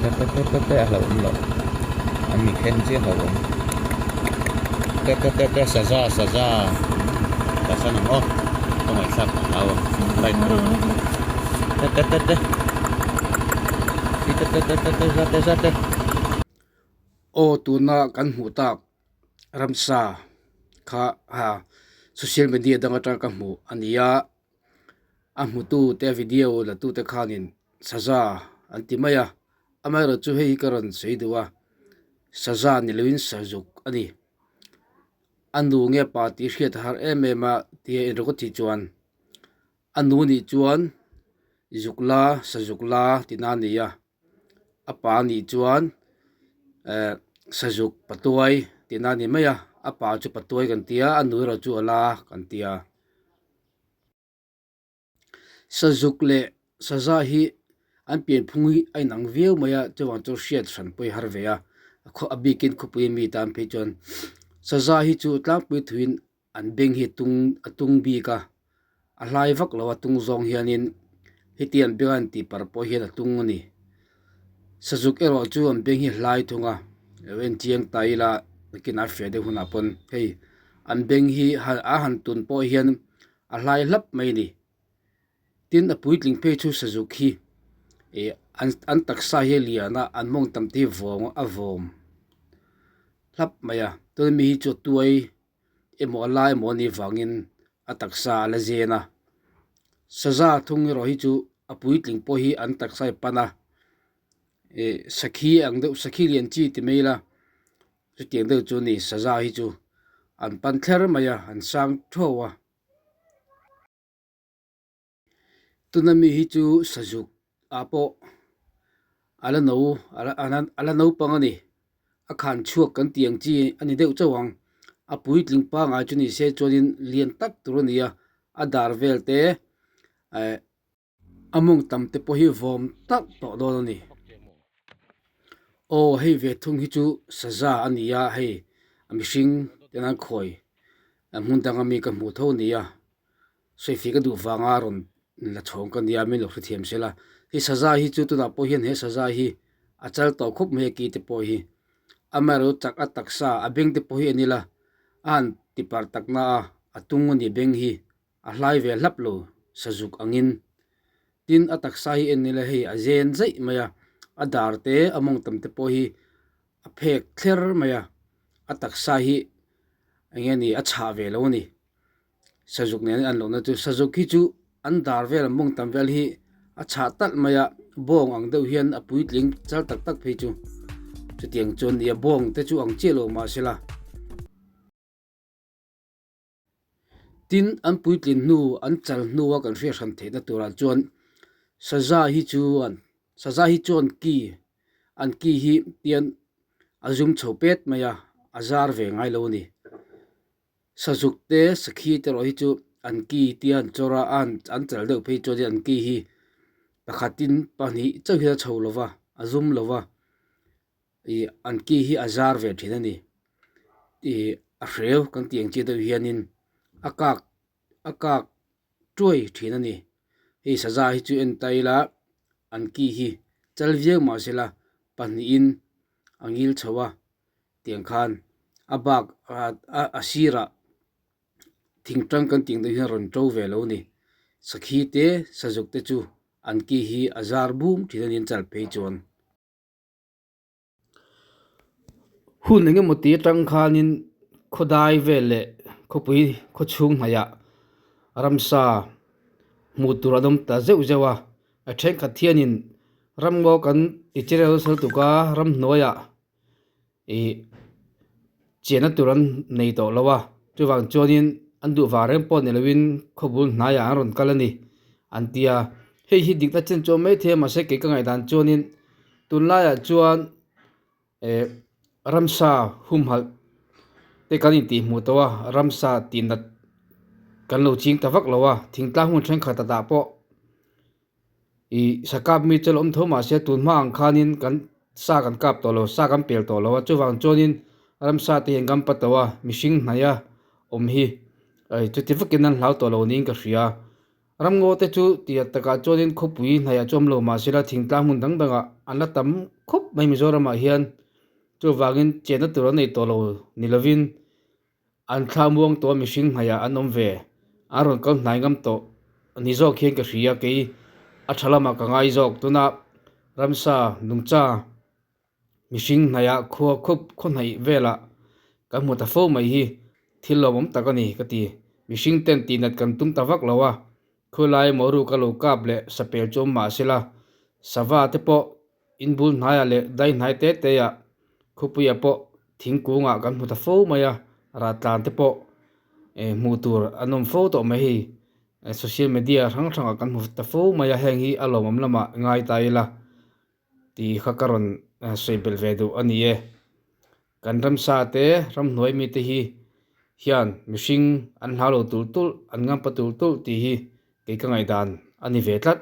Te te te te te a hlauhawm loh an mi khen chiah a hlauhawm te te te te saza saza kalsan ang aw ka ngaihthlak a hlau ang light te te te te te te te te te za te za te. Aw tuna kan hmuh tak ramsa kha ha social media dang atang ka hmuh a ni a. A hmutu te video la tute khanin saza an ti mai a amaherawh chu hei hi ka rawn sawi duh a saza ni loin sazuk a ni a nu nge pa tih hriat a har em em a tia en ringawt hi chuan a nu nih chuan zuk la sazuk la tihna a ni a a pa nih chuan eh sazuk patuai tihna a ni mai a a pa chu patuai kan ti a a nu erawh chu a la kan ti a. Sazuk leh saza hi an pianphung hi a inang viau mai a chuvang chu hriat hran pawh hi har ve a a bikin khawpui ami tan phei chuan saza hi chu tlangpui thuin an beng hi a tung a tung bik a a hlai vak lo a tung zawng hianin heti an beng a an tih parh pawh hian a tung a ni sazuk erawh chu an beng hi a hlai thung a lo en chiang ta ila nakinah a fiah deuh hunah pawn hei an beng hi a han tun pawh hian a hlai hlap mai a ni tin a puitling phei chu sazuk hi ih an an taksa hi a lian a an mawng tam te hi vawng a vawm hlap mai a chuan mi hi chu a tuai emaw a lai emaw a nih vangin a taksa a la zen a saza thung erawh hi chu a puitling pawh hi an taksa hi a pan a ih sakhi ang deuh sakhi lian chi ti mai ila chutiang deuh chu a ni saza hi chu an pan thler mai a an sang thuau a. Tuna mi hi chu sazuk ah pawh a la no a la naupang a ni a khan chhuak kan tih ang chi a ni deuh chauh ang a puitling pangngai chu ni se chuanin lian tak tur a ni a a dar vel te eh a mawng tam te pawh hi vawm tak tawh dawn a ni aw hei ve thung hi chu saza a ni a hei a mihring ten an khawi a hmun danga mi ka hmuh tho a ni a. Sawifi ka duh vanga rawn la chhawng ka nia min lo hrethiam se la, hei saza hi chu tunah pawh hian he saza hi a chal tawh khawp mai a ki te pawh hi amaherawhchu chak a taksa a beng te pawh hi en ila a han ti parh tak na a a tung a ni beng hi a hlai ve hlap lo sazuk angin tin a taksa hi en ila hei a zen zaih mai a a dar te a mawng tam te pawh hi a phek thler mai a a taksa hi eng nge ni a chhah ve lo a ni. Sazuk nen an lohna chu sazuk hi chu an dar vel an mawng tam vel hi a chhah talh mai a bawng ang deuh hian a puitling chal tak tak phei chu chutiang chuan nia bawng te chu ang chiah lo mahsela tin an puitlin hnu an chal hnu a kan hriat hran theihna turah chuan saza hi chuan saza hi chuan ki an ki hi tian a zum chho pet mai a a zar ve ngai lo a ni. Sazuk te sakhi te erawh hi chu an ki tia an chawr a an an chal deuh phei chuan an ki hi pakhatin pahnih chauh hian a chho lo va a zum lo va ih an ki hi a zar ve thin a ni ih a hreu kan tih ang chi deuh hianin a kak a kak tuai thin a ni hei saza hi chu en ta ila an ki hi chal viau mahsela pahnihin a ngil chho a. Tiang khan a bak a sirah thing tang kan tih ang deuh hian a rawn to ve lo a ni. Sakhi te sazuk te chu an ki hi a zar bum thin a ni an chal phei chuan. Hun eng emaw ti atang khanin khawdai vel leh khawpui khawchhung hnaihah ramsa hmuh tur an awm ta zeuh zeuh a a thenkhat hianin ramngaw kan ti chereu nasa lutuk a ramhnuaiah. Ih chiahna tur an nei tawh lo a chuvang chuanin an duh vang reng pawh ni loin khawbul hnaiah an rawn kal a ni an ti a hei hi dikna chen chuan maithei a mahse kei ka ngaihdan chuanin tunlaiah chuan eh ramsa humhalh te kan intih hmuh tawh a ramsa tih nat kan lo ching ta vak lo a thingtlang hmun thenkhat ah pawh. Ih sa kap mi chu a la awm tho mahse tun hma ang khanin kan sa kan kap tawh lo sa kan pel tawh lo a chuvang chuanin ramsa te hi an kam pa tawh a mihring hnaih a awm hi chuti vakin an hlau tawh lo niin ka hria. Ramngaw te chu tiat takah chuanin khawpui hnaihah chu awm lo mahsela thingtlang hmun dang dangah an la tam khawp mai Mizoramah hian chuvangin chenna tur an nei tawh lo ni lovin an thla muang tawh a mihring hnaihah an awm ve an rawn kal hnai ngam tawh ni zawk hian ka hria kei a tha lamah ka ngai zawk tuna ramsa nungcha Mihring hnaihah khua khup khaw hnaih velah kan hmu ta fo mai hi thil lawmawm tak a ni ka ti. Mihring ten tihnat kan tum ta vak lo a, khawilai moru ka lo kap leh sapel chu awm mah sela, sava te pawh in bul hnaiah leh dai hnai te teah khupuiah pawh thingkungah kan hmu ta fo mai a, rahtlan te pawh hmuh tur an awm fo tawh mai hei. Social media hrang hrangah kan hmu ta fo mai a, heng hi a lawmawm lamah ngai ta ila. Tih kha ka rawn sawi belh ve duh a ni e. Kan ramsa te, ramhnuai mite hi hian mihring an hlau lo tulh tulh, an ngampa tulh tulh tih hi kei ka ngaihdan a ni ve tlat.